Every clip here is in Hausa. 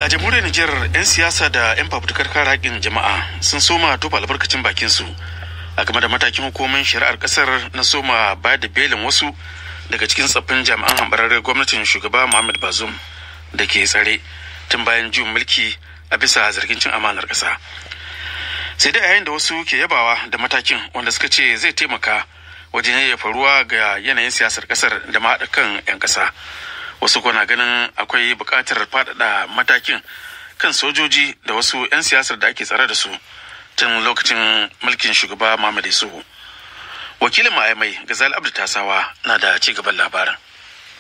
A jamhuriyar Nijar, 'yan siyasa da 'yan fafutukar kare haƙƙin jama'a sun soma tofa albarkacin bakin su a game da matakin hukumomin shari'ar ƙasar na soma bayar da belin wasu daga cikin tsaffin jami'an hambararren gwamnatin shugaba Muhammad Bazoum da ke tsare tun bayan juyin mulki a bisa zargin cin amanar ƙasa. Sai dai a yayin da wasu ke yabawa da matakin, wanda suka ce zai taimaka wajen yayyafa ruwa ga yanayin siyasar ƙasar da ma haɗa kan 'yan ƙasa, wasu kuwa na ganin akwai buƙatar faɗaɗa matakin kan sojoji da wasu 'yan siyasar da ake tsare da su tun lokacin mulkin shugaba Muhammad Isuhu. Wakilin mai Gazali Abdu Tasawa na da ci gaban labarin.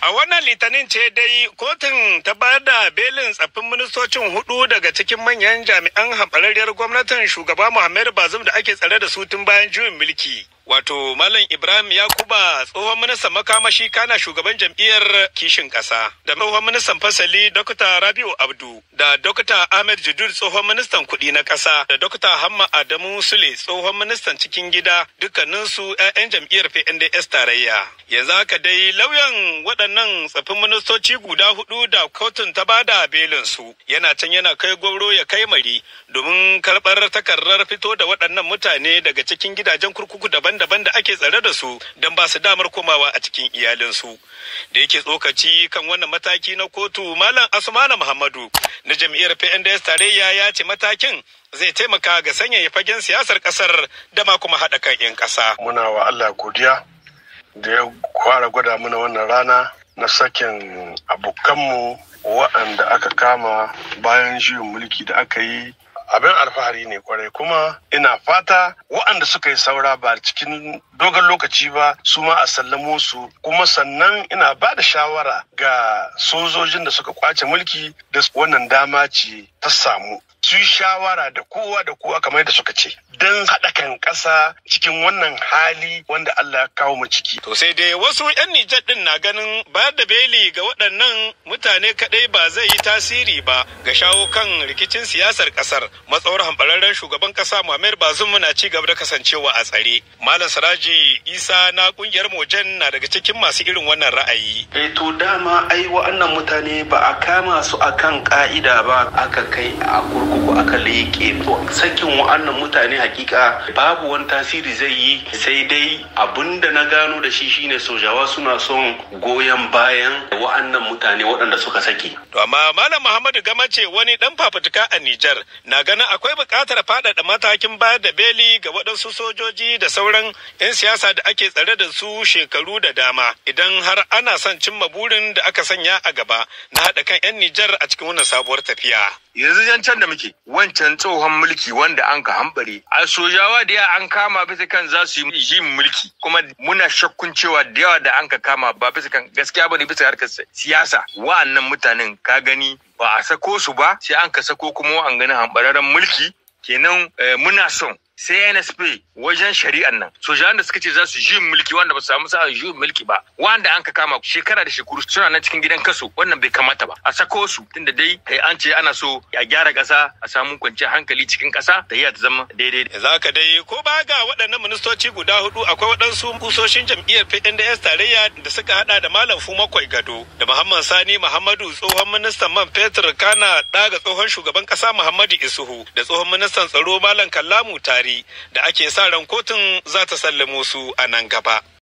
A wannan Litinin ce dai kotun ta bayar da belin tsaffin ministocin hudu daga cikin manyan jami'an hambararriyar gwamnatin shugaba Muhammadu Bazum da ake tsare da su tun bayan juyin mulki. Wato Malam Ibrahim Yakuba, tsohon ministan makamashi kana shugaban jam'iyyar kishin ƙasa, da tsohon ministan fasali Dr. Rabiu Abdu, da Dr. Ahmed Jidur, tsohon ministan kuɗi na ƙasa, da Dr. Hamma Adamu Sule, tsohon ministan cikin gida, dukkaninsu 'ya'yan jam'iyyar PNDS tarayya. Yanzu haka dai lauyan waɗannan tsaffin ministoci guda hudu da kotun ta bada belinsu yana can yana kai gwauro ya kai mari domin karɓar takardar fito da waɗannan mutane daga cikin gidajen kurkuku daban-daban da ake tsare da su don ba su damar komawa a cikin iyalinsu. Da yake tsokaci kan wannan mataki na kotu, Malam Asmana Muhammadu na jam'iyyar PNDS tarayya ya ce matakin zai taimaka ga sanyaya fagen siyasar kasar da ma kuma haɗa kan 'yan ƙasa. Muna wa Allah godiya da ya fara gwada mana wannan rana na sakin abokanmu waɗanda aka kama bayan juyin mulki da aka yi. Abin alfahari ne kwarai, kuma ina fata waɗanda suka yi saura ba cikin dogon lokaci ba su ma a sallamo su. Kuma sannan ina ba da shawara ga sojojin da suka kwace mulki da wannan dama ce ta samu, su yi shawara da kowa da kowa kamar yadda suka ce, don haɗa kan ƙasa cikin wannan hali wanda Allah ya kawo mu ciki. To sai dai wasu 'yan Nijar ɗin na ganin bayar da beli ga waɗannan mutane kaɗai ba zai yi tasiri ba ga shawo kan rikicin siyasar ƙasar, matsawar hambararren shugaban ƙasa Muhammad Bazoum na ci gaba da kasancewa a tsare. Malam Siraji Isa na ƙungiyar Mojen na daga cikin masu irin wannan ra'ayi. Eh, to dama ai wa'annan mutane ba a kama su akan ka'ida ba, aka kai a kurkuku aka leƙe. To sakin wa'annan mutane hakika babu wani tasiri zai yi, sai dai abin da na gano da shi shine sojawa suna son goyon bayan wa'annan mutane waɗanda suka saki. To amma Malam Muhammadu Gamace, wani ɗan fafutuka a Nijar, na ganin akwai buƙatar faɗaɗa matakin bayar da beli ga waɗansu sojoji da sauran 'yan siyasa da ake tsare da su shekaru da dama, idan har ana son cimma burin da aka sanya a gaba na haɗa kan 'yan Nijar a cikin wannan sabuwar tafiya. Yanzu can da muke wancan tsohon mulki wanda an ka hambare a sojawa da yawa an kama bisa kan za su yi mulki, kuma muna shakkun cewa da yawa da an ka kama ba bisa kan gaskiya bane, bisa harkar siyasa. Wa'annan mutanen ka gani ba a sako su ba, sai an ka sako kuma an gani hambararren mulki kenan. Muna son CNSP wajen shari'an nan, sojawan da suka ce za su yi mulki wanda ba su samu sa'a juyin mulki ba, wanda an ka kama shekara da shekaru suna nan cikin gidan kaso, wannan bai kamata ba, a sako su, tunda dai an ce ana so a gyara ƙasa, a samu kwanciyar hankali cikin ƙasa da iya ta zama daidai. Za ka dai ko ba ga waɗannan ministoci guda hudu, akwai waɗansu kusoshin jam'iyyar PNDS tarayya da suka hada da Malam Fumakwai Gado da Muhammad Sani Muhammadu, tsohon ministan man fetur kana ɗaga tsohon shugaban ƙasa Muhammadu Isuhu, da tsohon ministan tsaro Malam Kallamu Tari, da ake sa ran kotun za ta sallamo su a nan gaba.